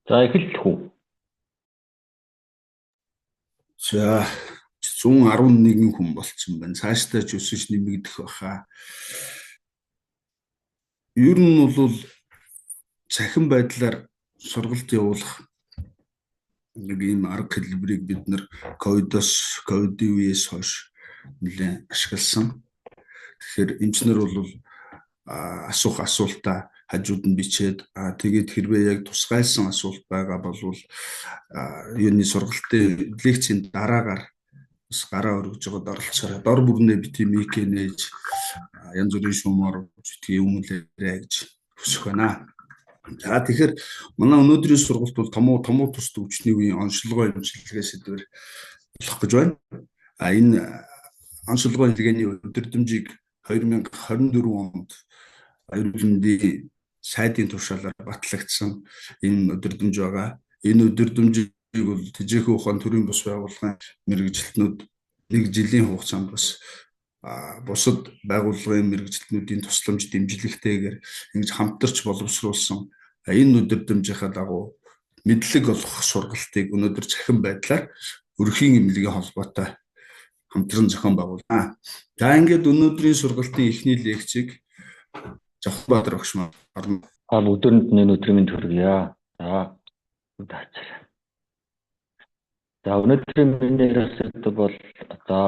За эхэллэх үү? За 111 хүн болцсон байна. Цаашдаа ч өсөж нэмэгдэх баха. Ер нь бол цахим байдлаар сургалт явуулах нэг ийм арга хэлбэрийг бид нар ковидын үеэс хойш нэлээд ашигласан. Тэгэхээр эмчнэр бол асуух асуултаа хажууд нь бичээд, тэгээд хэрвээ яг тусгайлсан асуулт байгаа бол юуны сургалтын лекцийн дараагаар бас гараа өргөж байгаад оролцоорой. Дор бүрнээ бити мик нээж янз бүрийн шуумаар битгий өмнөлээрэй гэж хүсэх байна. За тэгэхээр манай өнөөдрийн сургалт бол томуу томуу тус төвчний үеийн онцлогоо эмчилгээ сэдвээр болох гэж байна. А энэ онцлогоо эмчилгээний өдөрдмжийг 2024 онд эрүүл мэндийн сайдын тушаалаар батлагдсан энэ өдөрдмж байгаа. Энэ өдөрдмжийг бол тэжээхэн ухаан төрийн бус байгууллагын мэргэжилтнүүд нэг жилийн хугацаанд бас бусад байгууллагын мэргэжилтнүүдийн тусламж дэмжлэгтэйгээр ингэж хамтарч боловсруулсан энэ өдөрдмжийнхаа дагуу мэдлэг олгох сургалтыг өнөөдөр цахим байдлаар өрхийн эмнэлгийн холбоотой хамтран зохион байгуулна. За ингээд өнөөдрийн сургалтын эхний лекцийг Жавхланбаатар багш маань орно. Та бүгдээрэнд нь энэ өдрийн мэнд хүргье. За таачаарай. За өнөөдрийн миний ярих сэдэв бол за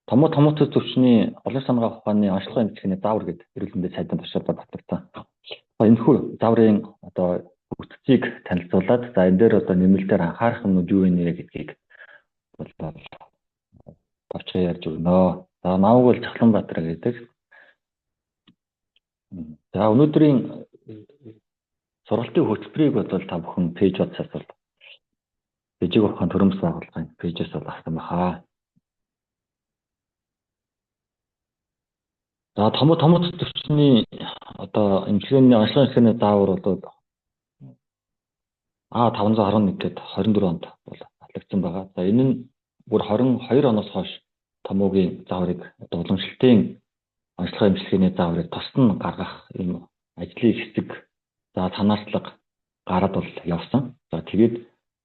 томуу томоотой төвчний олон сангаа ухааны онцлог эмчилгээний заавар гэдэг эрүүл мэндийн сайдын тушаалаар батлагдсан. Энэхүү зааврын одоо бүтцийг танилцуулаад, за энэ дээр одоо нэмэлтээр анхаарах юмнууд юу вэ гэдгийг бол товчхон ярьж өгнө. За намайг бол Жавхланбаатар гэдэг. За өнөөдрийн сургалтын хөтөлбөрийг бол та бүхэн пэйж бодсоос бол Бижиг ухаан төрөмс байгууллагын пэйжээс бол авсан баха. За томоо томот төвчний одоо эмчилгээний онцлог эмчилгээний заавар бол А511 гээд 24 онд бол батлагдсан байгаа. За энэ нь бүр 22 оноос хойш томоогийн зааврыг одоо уламжлалтын онцлог эмчилгээний зааврыг тусад нь гаргах ийм ажлын хэсэг за санаачлага гараад бол явсан. За тэгээд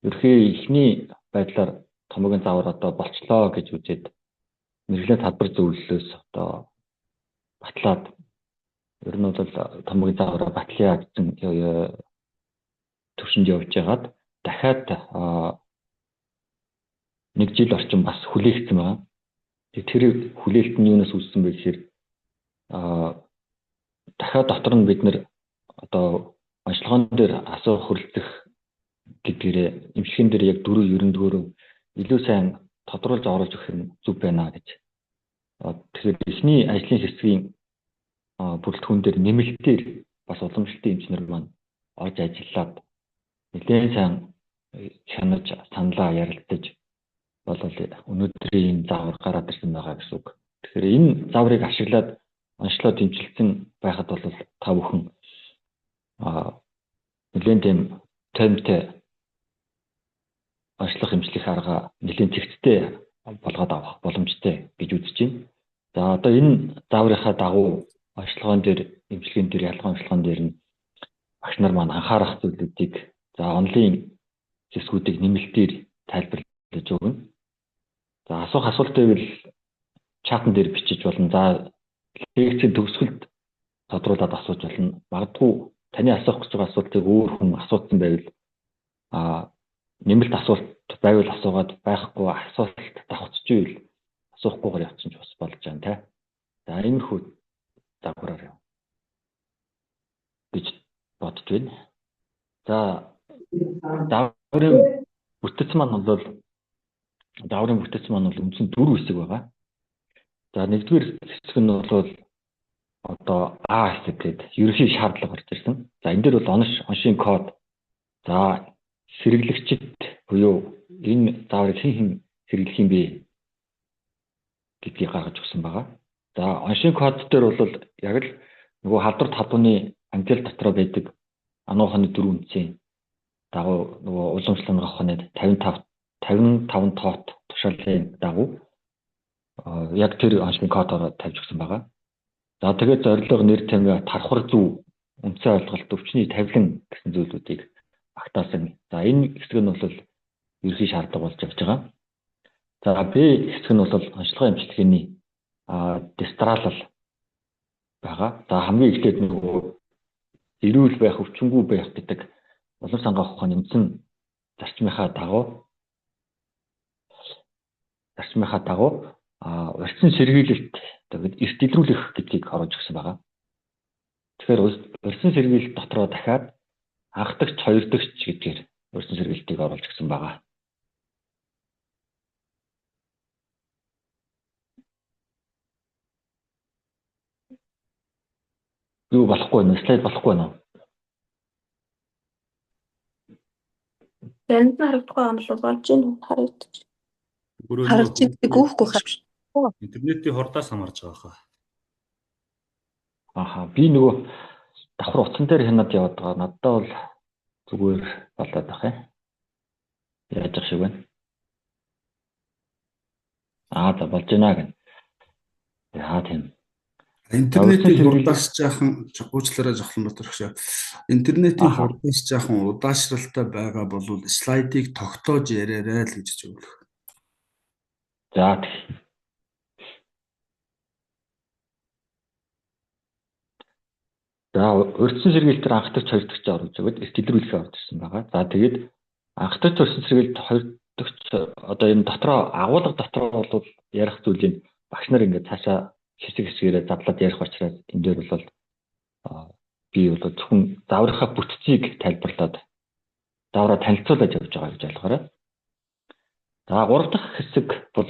ерөнхий эхний байдлаар томоогийн заавар одоо болчлоо гэж үзээд мэргэжлийн салбар зөвлөлөөс одоо батлаад ер нь бол томоогийн заавраа батлая гэсэн төвшөнд явж байгаад дахиад нэг жил орчим бас хүлээгдсэн байгаа. Тэр хүлээлт нь юунаас үүссэн бэ гэхээр дахиад дотор нь бид нэр одоо онцлогоон дээр асуух хөрөлдөх гэдгээрээ эмчилгээн дээр яг 492-өө илүү сайн тодруулж оруулж өгөх юм зүв байна гэж. Тэгэхээр эхний ажлын хэсгийн бүрэлдэхүүн дээр нэмэлтээр бас уламжлалтын эмчнэр маань орж ажиллаад нэлээд сайн хянаж саналаа ярилцаж бол өнөөдрийн энэ заавар гараад ирсэн байгаа гэсэн үг. Тэгэхээр энэ зааврыг ашиглаад онцлоо дэмжилсэн байхад бол та бүхэн нэлээд тийм таймтай онцлох эмчлэх арга нэлээд зэгцтэй болгоод авах боломжтой гэж үзэж байна. За одоо энэ зааврынхаа дагуу онцлогоон дээр эмчилгээнд дээр ялган онцлогоон дээр нь багш нар маань анхаарах зүйлүүдийг за онлын хэсгүүдийг нэмэлтээр тайлбарлаж өгнө. За асуух асуулт байвал чатан дээр бичиж болно. За лекцийн төгсгөлд тодруулаад асууж болно. Магадгүй таны асуух гэж байгаа асуултыг өөр хүн асуусан байвал нэмэлт асуулт байвал асуугаад байхгүй асуулт давхцчихвэл асуухгүйгээр явчихсан ч бас болж байгаа юм те. За энэ хүү загвараар яв гэж бодож байна. За дааврын бүтэц маань бол үндсэн 4 хэсэг байгаа. За нэгдүгээр хэсэг нь бол одоо А хэсэг гэдэг ерөнхий шаардлага орж ирсэн. За энэ дээр бол оншийн код, за хэрэглэгчид буюу энэ зааврыг хэн хэн хэрэглэх юм бэ гэдгийг гаргаж өгсөн байгаа. За оншийн код дээр бол яг л нөгөө халдвар талбаны ангил дотроо байдаг ануу ухааны 4 үндсийн дагуу нөгөө уламжлал ухааны 55 тоот тушаалын дагуу яг тэр оншийн кодороо тавьж өгсөн байгаа. За тэгээд зорилго, нэр томьёо, тархвар зүй, үндсэн ойлголт, өвчний тавилан гэсэн зүйлүүдийг багтаасан. За энэ хэсэг нь бол ерөнхий шаардлага болж явж байгаа. За Б хэсэг нь бол онцлогын эмчилгээний дистралал байгаа. За хамгийн эхлээд нөгөө эрүүл байх, өвчнгүй байх гэдэг улам сангаах ухааны үндсэн зарчмынхаа дагуу урьдчилан сэргийлэлт тэгээд эрт илрүүлэх гэдгийг оруулж өгсөн байгаа. Тэгэхээр урьдчилан сэргийлэлт дотроо дахиад анхдагч, хоёрдогч гэдгээр урьдчилан сэргийлэлтийг оруулж өгсөн байгаа. Юу болохгүй нэ? Слайд болохгүй нэ? Заримд нь харагдахгүй юм бол болж байна харагдаж. Харагдаж гүйхгүй харж. Интернетийн хурдаас хамаарч байгаа хаа. Аха, би нөгөө давхар утсан дээр хянаад яваад байгаа. Надад бол зүгээр болоод байх юм. Яаж ах шиг байна. Аа за болж байна гэнэ. Яа тийм. Интернетийн хурдаас жаахан уучлаарай Зохилонбаатар багшаа. Интернетийн хурдаас жаахан удаашралтай байгаа бол слайдыг тогтоож яриарай л гэж зөвлөх. За За урьдчилан сэргийлэлтээр анхдагч хоёрдогч оруулж өгөөд эрт илрүүлэхээ орж ирсэн байгаа. За тэгээд анхдагч урьдчилан сэргийлэлт хоёрдогч одоо энэ дотроо агуулга дотроо бол ярих зүйлийг багш нар ингээд цаашаа хэсэг хэсгээрээ задлаад ярих учраас энэ дээр бол би бол зөвхөн зааврынхаа бүтцийг тайлбарлаад заавраа танилцуулаад явж байгаа гэж ойлгоорой. За гурав дахь хэсэг бол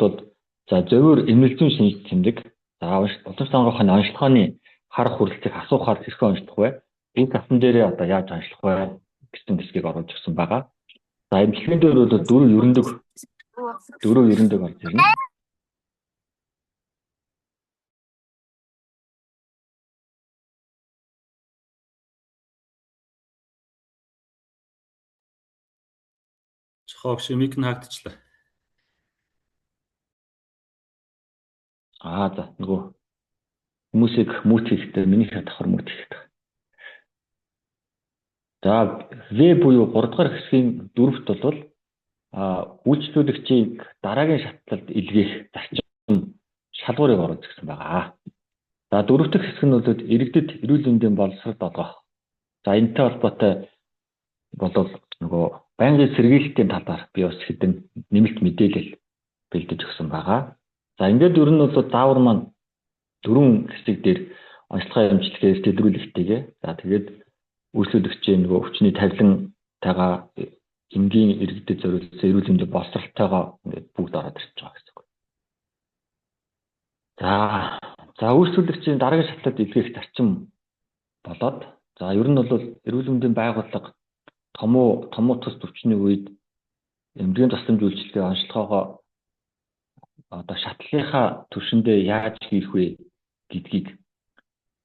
за зовиор эмнэлзүйн шинж тэмдэг. За уламж сангаахын онцлогооны хар хүрэлцэх асуухаар хэрхэн онцлох вэ? Энэ татан дээрээ одоо яаж онцлох вэ гэсэн хэсгийг оруулж өгсөн байгаа. За эмчилгээний дээр бол дөрөв ерөндөг орж ирнэ. Хогш мик нь хаагдчихлаа. Аа за нөгөө хүмүүсийг мөт хийхдээ миний давхар мөт хийхдээ. За В буюу 3 дугаар хэсгийн дөрөвт бол үйлчлүүлэгчийг дараагийн шатлалд илгээх зарчим шалгуурыг оруулж ирсэн байгаа. За дөрөв дэх хэсэг нь бол иргэдэд эрүүл мэндийн боловсрол олгох. За энэтэй холбоотой бол нөгөө байнгын сэргийлэлтийн талаар би бас хэдэн нэмэлт мэдээлэл бэлдэж өгсөн байгаа. За ингээд ер нь бол заавар маань дөрвөн хэсэг дээр онцлогын эмчилгээ дэлгэрүүлэгтэйгээ. За тэгээд үйлчлүүлэгчийн нөгөө өвчний тавилантайгаа энгийн иргэдэд зориулсан эрүүл мэндийн боловсролтойгоо ингээд бүгд ороод ирж байгаа гэсэн үг. За үйлчлүүлэгчийн дараагийн шатлалд илгээх зарчим болоод за ер нь бол эрүүл мэндийн байгууллага том уу тус төвчний үед эмнэлгийн тусламж үйлчилгээ онцлогоогоо одоо шатлалынхаа түвшиндээ яаж хийх вэ гэдгийг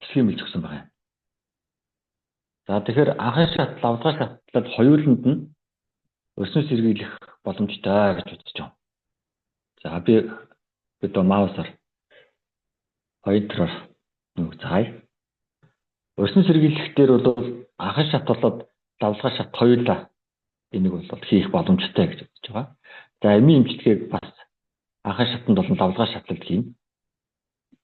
схемэлж өгсөн байгаа юм. За тэгэхээр анхны шатлал, авдгаа шатлал хоёуланд нь өрсөн сэргийлэх боломжтой гэж үзэж байна. За би одоо маусаар поинтероор нэг заая. Өрсөн сэргийлэх дээр бол анхны шат болоод давлгаа шат хоёулаа энийг бол хийх боломжтой гэж үзэж байгаа. За эмийн эмчилгээг бас анхны шатанд болон давлгаа шатлалд хийнэ.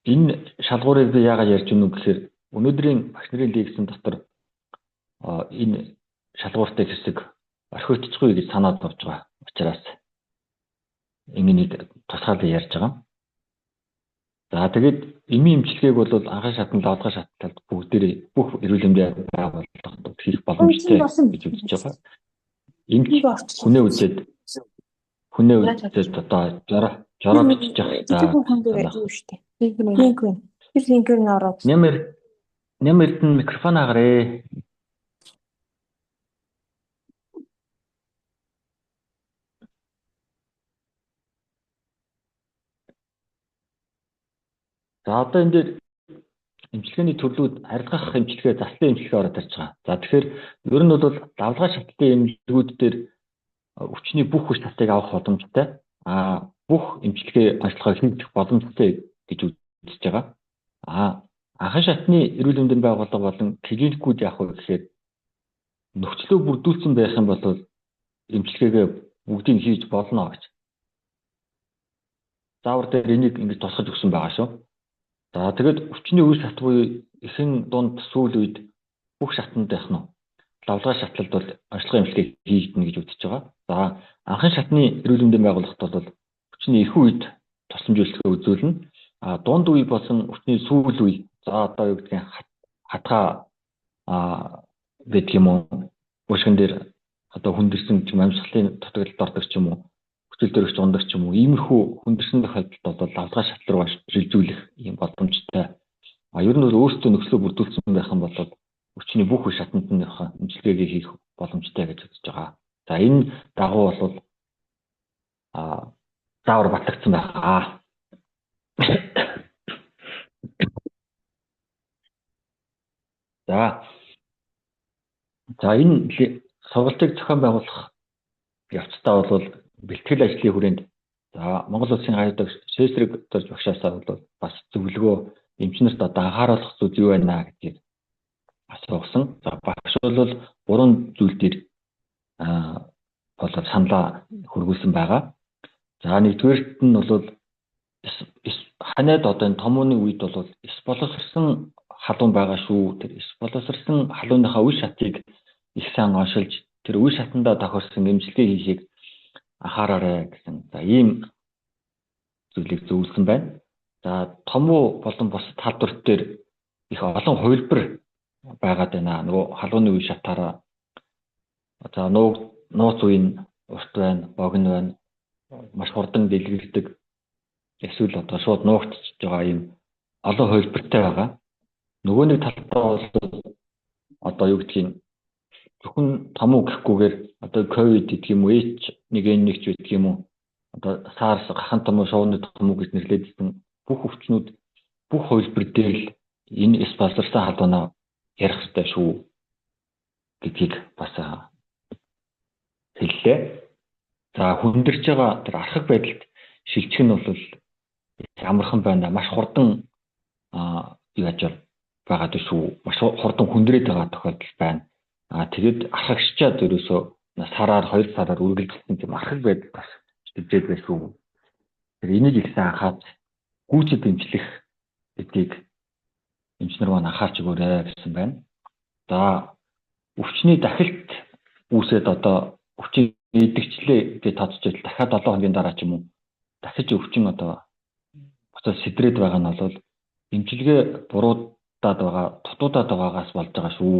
Энэ шалгуурыг би яагаад ярьж өгнө гэхээр өнөөдрийн багш нарын лекцэн дотор энэ шалгууртай хэсэг орхигдчихгүй гэж санаад орж байгаа учраас ингэнийг тусгаарлан ярьж байгаа. За тэгээд эмийн эмчилгээг бол анхны шатанд, давлгаа шатлалд бүгдээрээ бүх эрүүл мэндийн байгууллагад хийх боломжтой гэж үзэж байгаа. Эмч хүнээ үзээд одоо жороо бичиж явах хэрэгтэй. Линк байна. Тэр линкээр нь ороод. Ням эрдэнэ микрофон агарээ. За одоо энэ дээр эмчилгээний төрлүүд арилгах эмчилгээ, заслын эмчилгээ ороод ирж байгаа. За тэгэхээр ер нь бол давлгаа шатлалын эмнэлгүүд дээр өвчний бүх хүч татыг авах боломжтой. Бүх эмчилгээ онцлогоо хийх боломжтой гэж үзэж байгаа. Анхан шатны эрүүл мэндийн байгууллага болон клиникүүд яах вэ гэхээр Нөхцлөө бүрдүүлсэн байх юм бол эмчилгээгээ бүгдийг хийж болно гэж. Заавар дээр энийг ингэж тусгаж өгсөн байгаа шүү. За тэгээд өвчний үе шат буюу эхэн, дунд, сүүл үед бүх шатанд байх нь лавлгаа шатлалд бол онцлогын эмчилгээ хийгдэнэ гэж үзэж байгаа. За анхан шатны эрүүл мэндийн байгууллагт бол өвчний эхэн үед тусламж үйлчилгээ үзүүлнэ. А дунд үе болон өвчний сүүл үе, за одоо юу гэдгийг хатгаа гэдэг юм уу, уушгин дээр одоо хүндэрсэн ч юм, амьсгалын дутагдлалд ордог ч юм уу, хүчил төрөгч ундаг ч юм уу, иймэрхүү хүндэрсэн тохиолдолд бол лавлгаа шатал руу шилжүүлэх юм боломжтой. А ер нь бол өөрсдөө нөхцлөө бүрдүүлсэн байх юм бол өвчний бүх үе шатанд нь эмчилгээгээ хийх боломжтой гэж үзэж байгаа. За энэ дагуу бол заавар батлагдсан байгаа. За энэ сургалтыг зохион байгуулах явцдаа бол бэлтгэл ажлын хүрээнд за Монгол Улсын гайдаг Сесрэг дорж багшаасаа бол бас зөвлөгөө эмчнэрт одоо анхааруулах зүйл юу байна гэдгийг асуусан. За багш бол гурван зүйл дээр болоод саналаа хөргүүлсэн байгаа. За нэгдүгээрт нь бол ханиад одоо энэ томооны үед бол эс боловсрсон халуун байгаа шүү. Тэр эс боловсрсон халууныхаа үе шатыг их сайн оншилж тэр үе шатандаа тохирсон эмчилгээ хийхийг анхаараарай гэсэн. За ийм зүйлийг зөвлөсөн байна. За томуу болон бусад талбар дээр их олон хувилбар байгаад байна. Нөгөө халууны үе шатаараа за нууц үе нь урт байна, богино байна, маш хурдан дэлгэрдэг, эсвэл одоо шууд нуугдчихж байгаа ийм олон хувилбартай байгаа. Нөгөө нэг талдаа бол одоо юу гэдгийг зөвхөн томуу гэхгүйгээр одоо ковид гэдэг юм уу, H1N1 ч гэдэг юм уу, одоо SARS, гахан томуу, шууны томуу гэж нэрлэдсэн бүх өвчнүүд бүх хувилбар дээр л энэ эс боловсрсон халуунаа ярих хэрэгтэй шүү гэдгийг бас хэллээ. За хүндэрч байгаа тэр архаг байдалд шилжих нь бол амархан байна. Маш хурдан юу яаж байгаа даа шүү. Маш хурдан хүндрээд байгаа тохиолдол байна. Тэгээд архагчаад ерөөсөө сараар 2 сараар үргэлжилсэн тийм архаг байдал бас шилжээд байна шүү. Тэр энийг их сайн анхаарч гүйцэд эмчлэх гэдгийг эмчнэр маань анхаарч өгөөрэй гэсэн байна. За өвчний дахилт үүсээд одоо өвчин идэгчлээ гэж тооцож байл дахиад 7 хоногийн дараа ч юм уу дахиж өвчин одоо буцаад сэтрээд байгаа нь бол эмчилгээ буруудаад байгаа, дутуудаад байгаагаас болж байгаа шүү.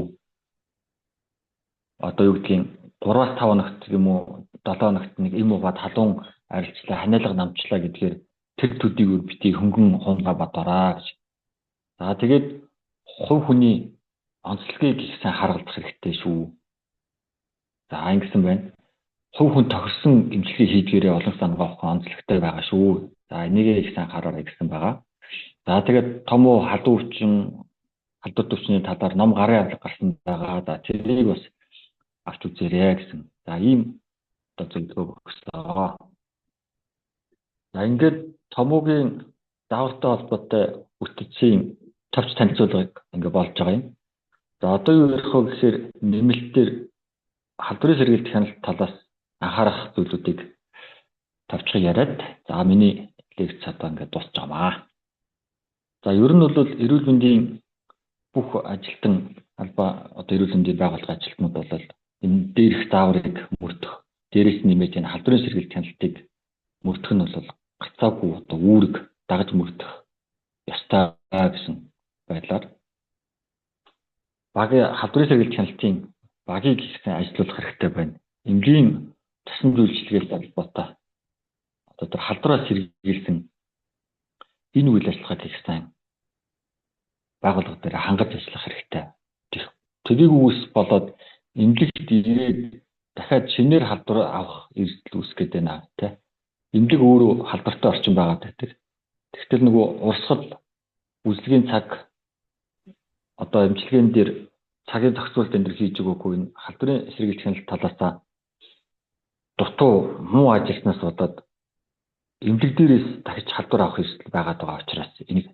Одоо юу гэдгийг 3-5 хоногт юм уу 7 хоногт нэг эм угаад халуун арилжлаа, ханиалга намчлаа гэдгээр тэр төдийгөр битгий хөнгөн хунгаа бодороо гэж. За тэгээд хувь хүний онцлогийг их сайн харгалзах хэрэгтэй шүү. За ингэсэн байна. Хувь хүн тохирсон эмчилгээ хийдгээрээ олон сангаа авах онцлогтой байгаа шүү. За энийгээ их сайн хараарай гэсэн байгаа. За тэгээд том уу халуун өвчин, халдвар төвчний талаар ном гарын авлага гарсан байгаа. За тэрийг бас авч үзээрэй гэсэн. За ийм одоо зөвлөгөө өгсөн. За ингээд томуугийн заавартай холбоотой бүтцийн товч танилцуулгыг ингээ болж байгаа юм. За одоо юу ярих вэ гэхээр нэмэлтээр халдварын сэргийлт хяналт талаас анхаарах зүйлүүдийг товчхон яриад за миний лекц одоо ингээд дуусч байгаамаа. За ер нь бол эрүүл мэндийн бүх ажилтан албаа одоо эрүүл мэндийн байгууллагын ажилтнууд бол энэ дээрх зааврыг мөрдөх, дээрээс нэмээд энэ халдварын сэргийлт хяналтыг мөрдөх нь бол гацаагүй одоо үүрэг дагаж мөрдөх ёстой гэсэн байдлаар багийн халдварын сэргийлт хяналтын багийг их сайн ажилуулах хэрэгтэй байна. Эмнэлгийн тусламж үйлчилгээтэй холбоотой одоо тэр халдвараас сэргийлсэн энэ үйл ажиллагааг их сайн байгууллага дээр хангаж ажиллах хэрэгтэй. Тэрийг үүс болоод эмнэлэгт ирээд дахиад шинээр халдвар авах эрсдэл үүсгэх гээд байна тий. Эмнэлэг өөрөө халдвартай орчин байгаа гэдэг. Тэгтэл нөгөө урсгал үзлэгийн цаг одоо эмчилгээн дээр цагийн зохицуулалт энэ төр хийж өгөөгүй энэ халдварын сэргийлт хяналт талаасаа дутуу муу ажилласнаас болоод эмнэлэг дээрээс дахиж халдвар авах эрсдэл байгаад байгаа учраас энийг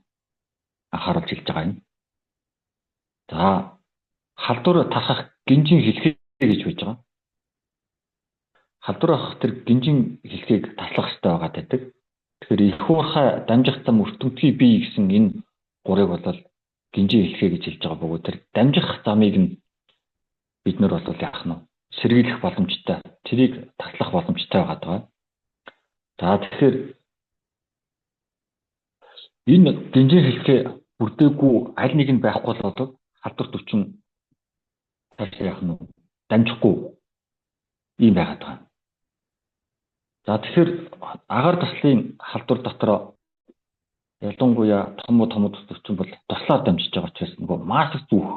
анхааруулж хэлж байгаа юм. За халдвар тархах гинжин хэлхий гэж байж байгаа. Халдвар авах тэр гинжин хэлхийг таслах хэрэгтэй байгаа гэдэг. Тэгэхээр их уурхай дамжих зам өртөмтгий бий гэсэн энэ гурыг бол гинжин хэлхээ гэж хэлж байгаа бөгөөд тэр дамжих замыг нь бид нар бол яах нь сэргийлэх боломжтой. Тэрийг таслах боломжтой байгаа даа. За тэгэхээр энэ гинжин хэлхээ бүрдээгүй аль нэг нь байхгүй бол халдвар төвчин цаашаа яах нь дамжихгүй ийм байгаад байгаа. За тэгэхээр агаар таслын халдвар дотроо ялангуяа том төвчин бол туслаар дамжиж байгаа учраас нөгөө маск зүүх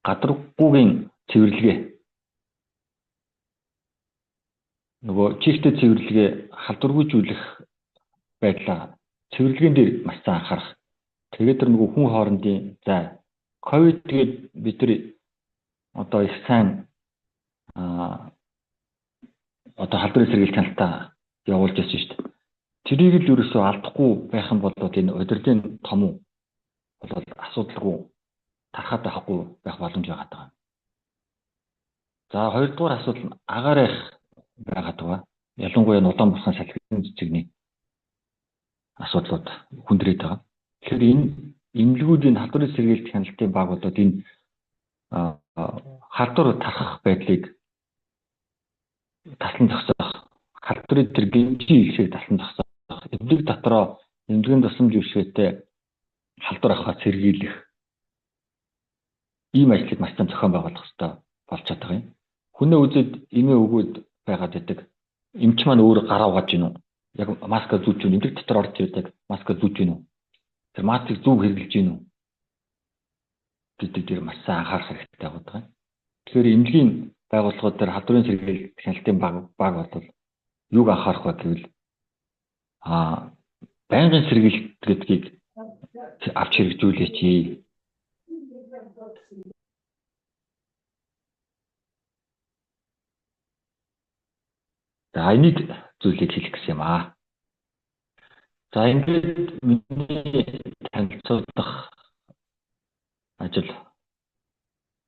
гадаргуугийн цэвэрлэгээ нөгөө чихтэй цэвэрлэгээ халдваргүйжүүлэх байдлаа цэвэрлэгээн дээр маш сайн анхаарах. Тэгээд тэр нөгөө хүн хоорондын зай ковид тэгээд бид нар одоо их сайн одоо халдварын сэргийлэх хяналтаа явуулж байсан шүү дээ. Тэрийг л ерөөсөө алдахгүй байх юм бол энэ удирдлагын том бол асуудалгүй тархаад байхгүй байх боломж байгаа даа. За хоёрдугаар асуудал нь агаар их байгаад байгаа. Ялангуяа нудаан бурхан салхин цэцэгний асуудлууд хүндрээд байгаа. Тэгэхээр энэ эмнэлгүүдийн халдварын сэргийлэх хяналтын баг болоод энэ халдвар тархах байдлыг таслан зогсоох, халдварын тэр гинжийн илхийг таслан зогсоох, эмнэлэг дотроо эмнэлгийн тусламж бишгээтэй халдвар авахаа сэргийлэх ийм ажлыг маш сайн зохион байгуулах хэрэгтэй болж чадах юм. Хүнээ үзээд эмээ өгөөд байгаад байдаг. Эмч маань өөр гараа угааж гинүү? Яг маска зүүж гинүү? Эмнэлэг дотор орж ирдэг маска зүүж гинүү? Тэр маскыг зөв хэрэглэж гинүү гэдэг дээр маш сайн анхаарах хэрэгтэй байгаа юм. Тэгэхээр эмнэлгийн байгууллагууд дээр халдварын сэргийлэх хяналтын баг бол юуг анхаарах вэ гэвэл байнгын сэргийлэлт гэдгийг авч хэрэгжүүлээч. За энийг зүйлийг хэлэх гэсэн юм аа. За ингээд миний танилцуулах ажил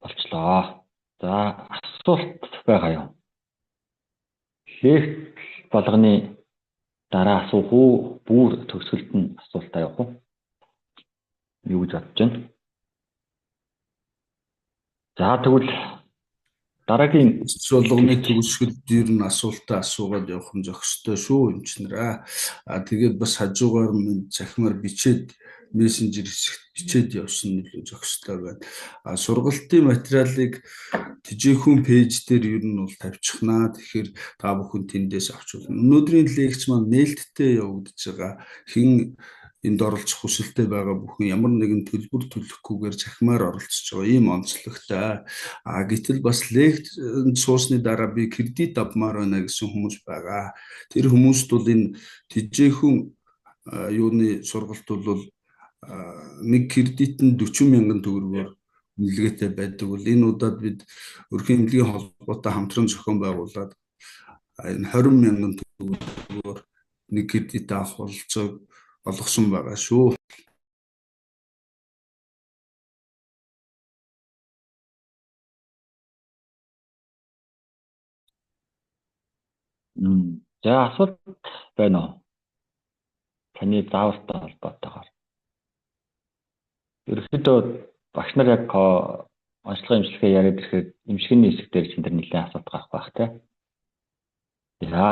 болчлоо. За асуулт байгаа юм. Лекц болгоны дараа асуух уу? Бүр төгсгөлд нь асуултаа явах уу? Юу гэж бодож байна? За тэгвэл дараагийн болгоны төгсгөл дээр нь асуултаа асуугаад явах нь зохистой шүү эмчнэрээ. А тэгээд бас хажуугаар нь захимаар бичээд мессенжер хэсэгт бичээд явсан нь илүү зохистой байна. А сургалтын материалыг тэжээхүн пэйж дээр ер нь бол тавьчихнаа. Тэгэхээр та бүхэн тэндээс авч болно. Өнөөдрийн лекц маань нээлттэй явагдаж байгаа. Хэн энд оролцох хүсэлтэй байгаа бүхэн ямар нэгэн төлбөр төлөхгүйгээр захимаар оролцож байгаа ийм онцлогтой. А гэтэл бас лекцэнд суусны дараа би кредит авмаар байна гэсэн хүмүүс байгаа. Тэр хүмүүст бол энэ тэжээхүн юуны сургалт бол нэг кредит нь 40,000 төгрөгөөр үнэлгээтэй байдаг бол энэ удаад бид өрхийн эмнэлгийн холбоотой хамтран зохион байгуулад энэ 20,000 төгрөгөөр нэг кредит авах бололцоог олгосон байгаа шүү. За асуулт байна уу? Таны заавартай холбоотойгоор. Ерөнхийдөө багш нар яг онцлогын эмчилгээ яриад ирэхэд эмчилгээний хэсэг дээр чинь тэр нэлээд асуулт гарах байх тий. За.